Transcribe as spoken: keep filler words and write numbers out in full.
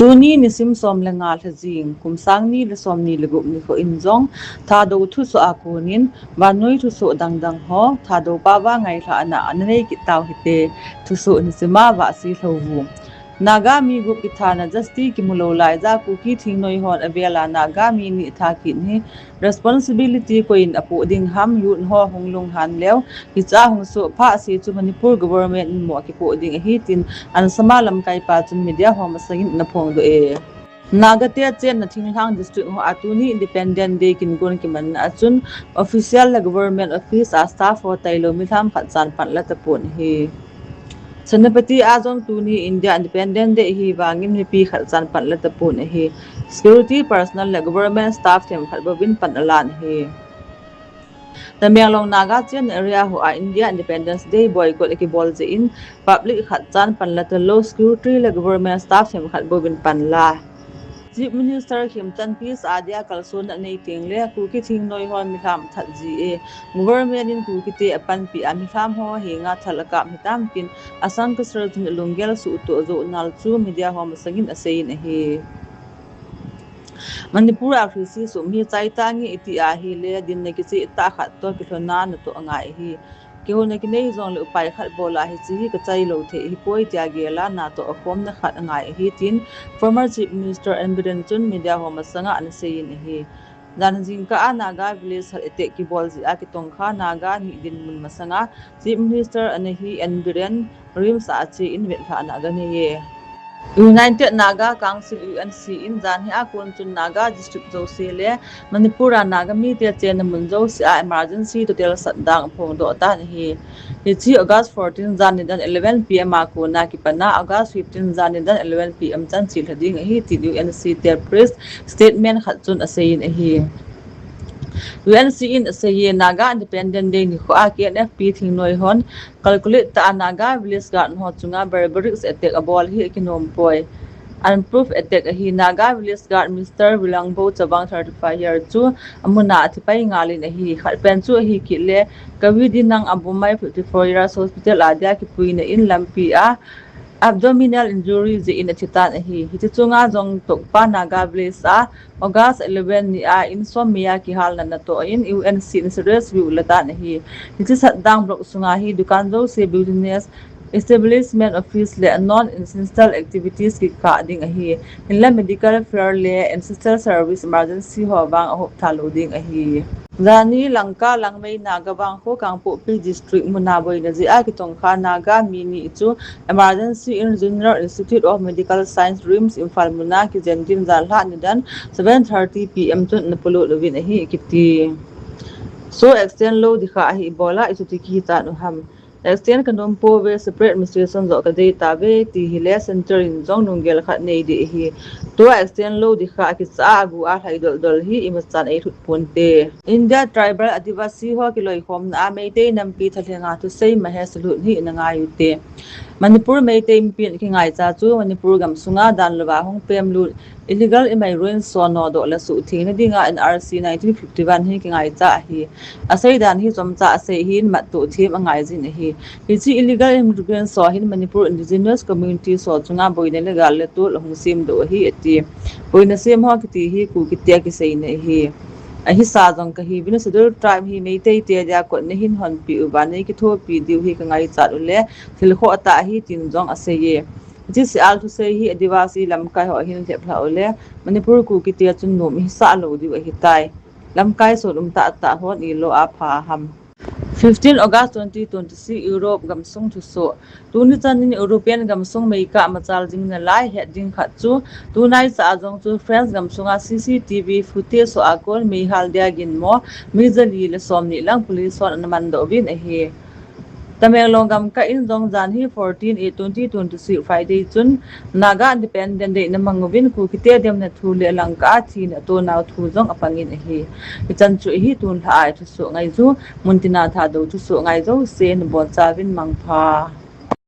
Tuni nisim som le nga lha jing, kum sang ni le som ni le gup nikho in jong, Thadou thusoh a konin, vannoi thusoh dangdang ho, Thadou paova ngailhahna ana nei kit tau hite, thusoh nisima Vahsi Lhouvum. Naga mi gup kithana justice kimu lou laija Kuki thingnoi hon avela Naga mi ni atha kit hi responsibility koiyin apoh ding ham, youth ho hung lunghan leu, hiche a hung soh phat seh chu Manipur government in mo akipoh ding ahi tin Ansama lamkaipa chun media ho masangin ana phongdoh e. Naga te chenna thinglhang district ho a tuni Independence Day kin gon kimanna a chun official le government office a staff ho tailou milham khat chan panla tapon ahi. Senapati a jong tuni India Independence Day ahi vangin mipi khat chan panla tapon ahi. Security personnel le government staff themkhat bouvin pan alan ahi. Tamenglong Naga chenna area ho a India Independence Day boycott akibol jeh in public khat chan panla talou, security le government staff themkhat bouvin panla. Chief Minister Khemchand peace a dia kalsonna anei tengle Kuki thingnoi hon milham that ji e. Government in Kuki te apanpi a milham ho henga thal akap hitam tin asang kasar chun alunggel suhtoh jou nal chu media ho masangin aseiyin ahi. Manipur a Christmas sum hi chai tange iti ahile dinna kicheh tah khat toh kilhonna natoh angai ahi. Kihouna kinei jongle upai khat bola hiche hi kachai lou thei ahipoi tia gela natoh akhomna khat angai ahi tin former Chief Minister N. Biren chun media ho masanga ana seiyin ahi. Jan jingkah a Naga village khat attack kibol jeh a kitongkha Naga ni dinmun masanga Chief Minister ana hi N. Biren RIMS a ache in vetlhahna aga neiye. United Naga Council, U N C, in janhi a kon chun Naga district jouse le Manipur a Naga mite chenna mun jouse a emergency total shutdown aphongdoh tan ahi. Hiche August fourteen jan nidan eleven P M a kona kipana August fifteen jan nidan eleven P M chan chelha ding ahi tin U N C te press statement khat chun aseiyin ahi. U N C in aseiye, Naga Independence Day nikho a K N F P thingnoi hon calculate tah a Naga village guard ho chunga barbaric attack abol hi akinompoi. Unproved attack ahi. Naga village guard Mister Wilangbo Chavang, thirty-five year chu amuna athipai ngalin ahi. Khatpen chu ahi kit le Kavidinang Abumai, fifty-four years, hospital a dia kipuina in lampi a abdominal injury jeh in athitan ahi. Hiche chunga jong tokpa Naga village a August eleven ni a in som mi a kihalna natoh in U N C in serious view alatan ahi. Hiche shutdown block sunga hi dukan jouse, business establishment, office le non essential activities kikah ding ahi. Hinla medical fair le essential service emergency ho vang ahop tha lou ding ahi. Jani Lanka Langmei Naga Vangkho Kangpokpi District muna boina jeh a kitongkha Naga mi ni chu emergency in General Institute of Medical Science, RIMS, Imphal muna kijen din janlhah nidan seven thirty P M chun ana polut uvin ahi kiti. So extend lou dikha ahi ibola ichuti kihitan u ham. Extend kanom pouve, separate administration joh kadei tauve, ti hile center in jong lunggel khat nei ding ahi. Tua extend lou dikha akicha a agu a lhai doldol hi imachan eilhut ponte. India Tribal Adivasi ho kiloikhomna a Meitei nampi thalhenga thusei Mahesh Lut hi ina ngai ute. Manipur Meitei mipin akingaicha chu Manipur gamsunga dan louva hung pem lut illegal immigrant ho nodoh le suhthengna dinga N R C nineteen fifty-one hi kingaicha ahi. Asei dan hi chomcha asei hin mattoh them angaijin ahi. Hiche illegal immigrant ho hin Manipur indigenous community ho chunga boina le gal le tol ahung semdoh ahi ati. Boina sem ho kiti hi Kuki te akiseina ahi. Ahisa jong kahiuvin Scheduled Tribe hi Meitei te dia kotna hin honpeh uva nei kithopi diu hi kangaichat ule thil khoh tah ahi tin jong aseiye. Hiche sial thusei hi Adivasi lamkai ho hin lheplhah ule Manipur Kuki te chun nom ihisah lou diu ahitai. Lamkai sot um tahtah hon ilou a pha ham. Fifteen August twenty twenty-six, Europe gamsung thusoh. Tuni chanin European gamsung meikah machal jing nalai het ding khat chu, tunaicha a jong chu France gamsunga C C T V footage ho a kon meihal dia ginmo mi jali le somni lang police hon ana mandoh uvin ahi. Tamenglong gamkah in jong janhi fourteen eight twenty twenty-six Friday chun Naga Independence Day ana mang uvin Kukite demna thu le Lamka a thina tonau thu jong apangin ahi. Hichan chu ahi tunlhah a ithusoh ngaiju, muntina Thadou thusoh ngai jouse nabonchauvin mangpha.